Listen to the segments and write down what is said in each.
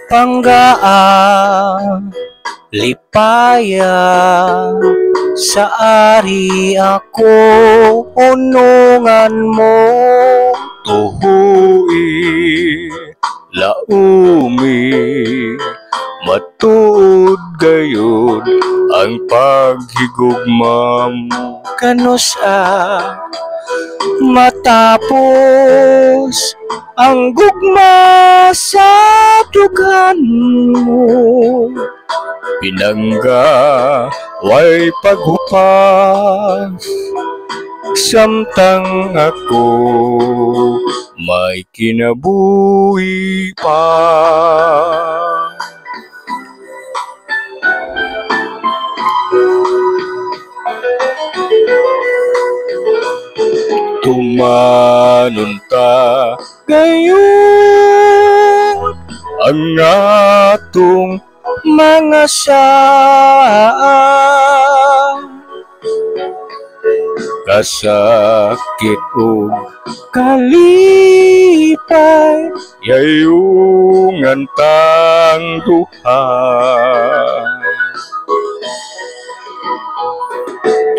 Panggaa, lipaya, sa ari ako, unungan mo, Tuhui, laumi, matuod gayud ang paghigugma mo. Kanusa matapos ang gugma sa dughan mo. Pinangga, way paghupas, samtang ako may kinabuhi pa. Tumanon ta gayon ang atong mga saa, kasakit ug kalipay, yayungan tang duha.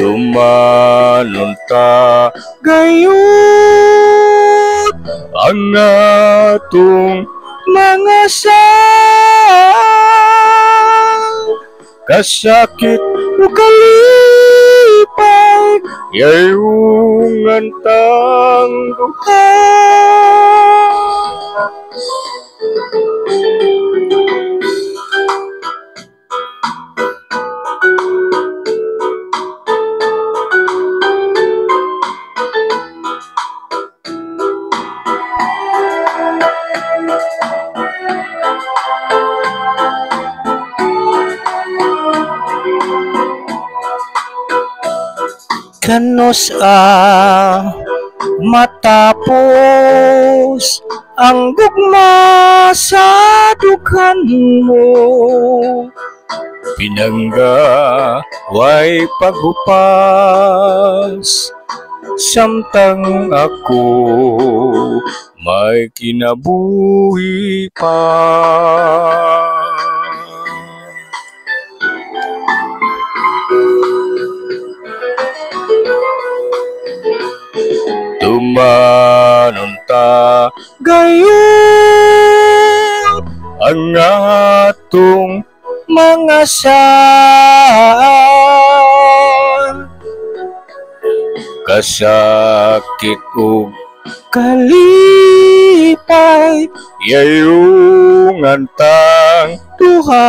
Tumanon ta gayon ang atong mga saa, kasakit ug kalipay, yayungan tang duha. Kanusa matapos ang gugma sa dughan mo. Pinangga, way paghupas, samtang ako may kinabuhi pa. Tumanon ta gayon ang atong mga saa, kasakit ug kalipay, yayungan tang duha.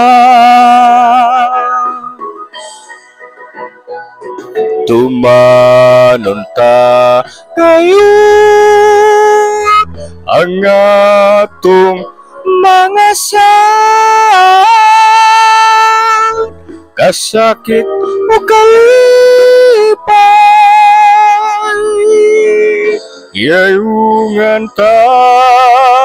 Tumanon ta gayon ang atong mga saa, kasakit ug kalipay, yayungan tang